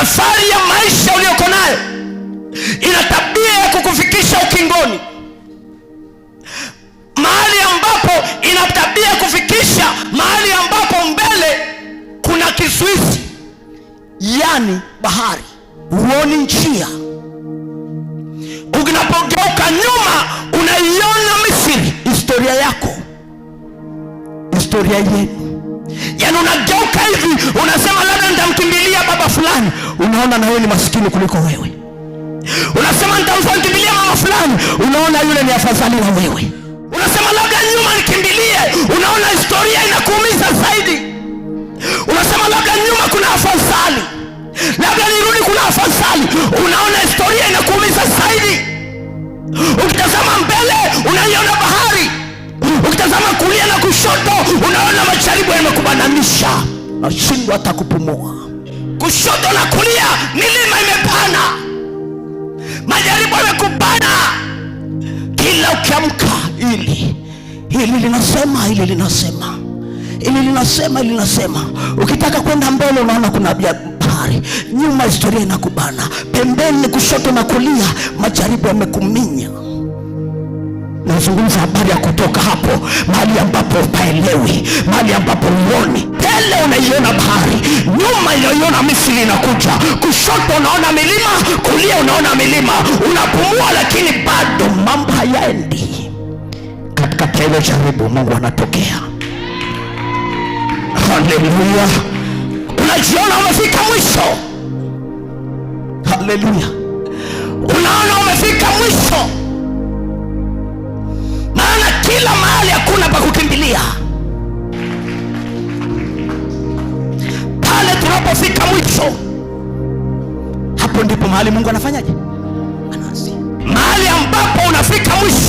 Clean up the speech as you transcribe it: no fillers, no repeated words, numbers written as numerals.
Safari ya maisha uliyoko nayo ina tabia ya kukufikisha ukingoni, mahali ambapo ina tabia ya kufikisha mahali ambapo mbele kuna kizuizi, yani bahari, huoni njia. Unapogeuka nyuma, unaiona Misri, historia yako, historia yenu. Yani unageuka hivi, unasema labda nitamkimbilia baba fulani, unaona na yeye ni maskini kuliko wewe. Unasema nitamkimbilia mama fulani, unaona yule ni afadhali na wewe. Unasema labda nyuma nikimbilie, unaona historia inakuumiza zaidi. Unasema labda nyuma kuna afadhali, labda nirudi kuna afadhali, unaona historia inakuumiza zaidi. Ukitazama mbele unaiona bahari, ukitazama kulia na kushoto unaona majaribu yamekubananisha, nashindwa hata kupumua. Kushoto na kulia milima imepana, majaribu yamekubana. Kila ukiamka, hili hili linasema, hili linasema, hili linasema, hili linasema. Ukitaka kwenda mbele unaona kuna bahari, nyuma historia inakubana, pembeni, kushoto na kulia majaribu yamekuminya. Nazungumza habari ya kutoka hapo mahali ambapo upaelewi, mahali ambapo huoni. Mbele unaiona bahari, nyuma unaiona Misri inakuja, kushoto unaona milima, kulia unaona milima, unapumua lakini bado mambo hayaendi. Katikati ya hilo jaribu, Mungu anatokea. Haleluya! Unajiona umefika mwisho. Haleluya! Unaona umefika mwisho, maana kila mahali hakuna pa kukimbilia. Pale tunapofika mwisho, hapo ndipo mahali Mungu anafanyaje? Anaanzia. Mahali ambapo unafika mwisho.